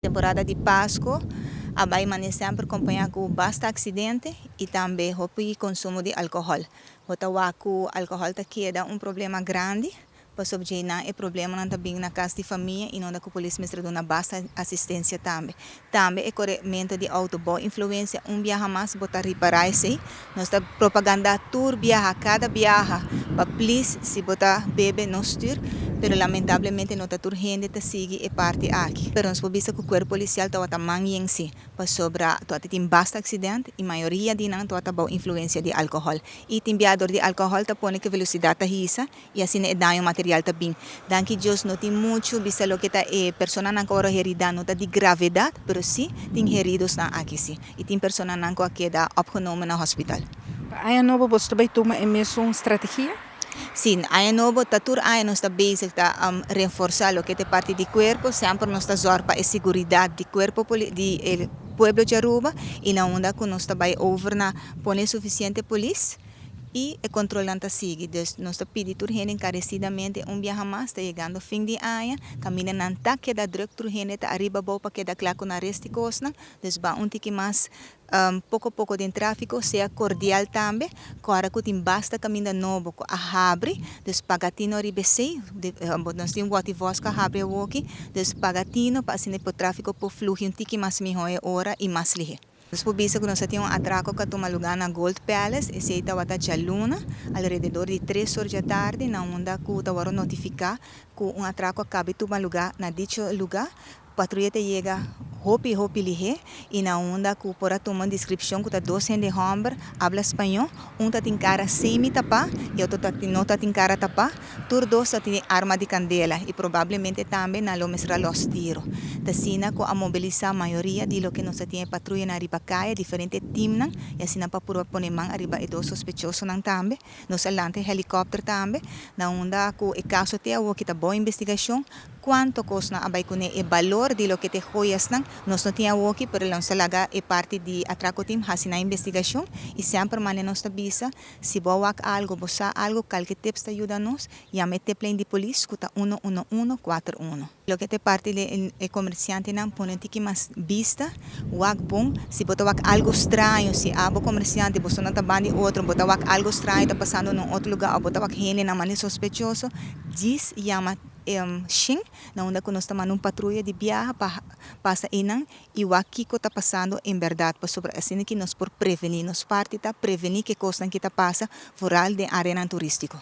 Temporada di Pasco a bay mane semper acompaña cu basta accidente y tambe hopi consumo di alcohol. Bo ta wak cu alcohol ta keda un problema grandi, pasobra djey e problemanan ta bin na cas di famia y unda cu polis mester duna basta asistencia tambe. Tambe e coremento di auto bou influencia, un biaha mas bo ta ripara esey. Nos ta propaganda tur biaha, cada biaha, pa please, si bo ta bebe, no stuur, pero lamentablemente no ta tur hende ta sigui e parti aki. Pero nos por bisa cu cuerpo policial ta man yen si, pasobra tin basta accidente y mayoria di nan ta bou influencia di alcohol. Y tin biaha dor di alcohol ta pone cu velocidad ta hisa y asina e daño material ta bin. Danki Dios no tin mucho, bisa loke ta e personanan cu herida no ta di gravedad, pero si tin heridonan aki si. Y tin personanan cu a keda opgenomen na hospital. Aña nobo boso tambe ta tuma e mesun strategia? Si, aña nobo ta tur aña nos ta bezig ta reforsa loke ta parti di cuerpo, semper nos ta zorg pa e seguridad di cuerpo di e pueblo di Aruba y na unda cu nos ta bay over na pone suficiente polis y e control ta sigui. Dus nos ta pidi tur hende encarecidamente un biaha mas, ta yegando fin di aña, camindanan ta keda druk, tur hende ta ariba abou pa keda cla cu nan resto cosnan, dus ba un tiki mas poco poco den trafico, sea cordial tambe, awor cu tin basta caminda nobo cu a habri, dus paga tino riba esey, nos tin Watty Vos cu a habri awoki, dus paga tino pa asina e trafico por flui un tiki mas miho e ora y mas lihe. Nos por bisa cu nos tin un atraco cu a tuma luga na Gold Palace, esey tabata dialuna, alrededor di 3 or di atardi, na unda cu tabata notifica cu un atraco a caba di tuma luga na dicho luga. Patruya a yega hopi hopi lihe y na unda cu por a tuma descripcion cu ta dos hende homber habla spaño, un ta tin cara semi tapa y otro ta no ta tin cara tapa, tur dos ta tin arma di candela y probablemente tambe nan lo mester a los tiro. Asina cu a mobilisa mayoria di loke nos tin patruya na riba caya, diferente teamnan, y asina pa por pone man ariba e dos sospechosonan tambe. Nos a lanta helicopter tambe, na unda cu e caso te awo cu ta bou investigacion, cuanto cos nan a bay cune, e balor di loke ta joyasnan, nos no tin awoki, pero nos laga e parti di atraco team haci nan investigacion y semper mane nos ta bisa, si bo wak algo, bo sa algo, cualke tips ta yuda nos, yama e tiplijn di polis, cu ta 11141. Loke ta parti di e comerciantenan, pone tiki mas bista, wak bon, si bo ta wak algo straño, si abo comerciante, bo no ta bandi otro, bo ta wak algo straño ta pasando na otro luga, of bo ta wak hende na manera sospechoso, djis yama 100, na unda cu nos ta manda un patruya di biaha pa pasa eynan y wak kico ta pasando en berdad, pasobra asina cu nos por preveni, nos parti ta preveni cu cosnan cu ta pasa, vooral den area turistico.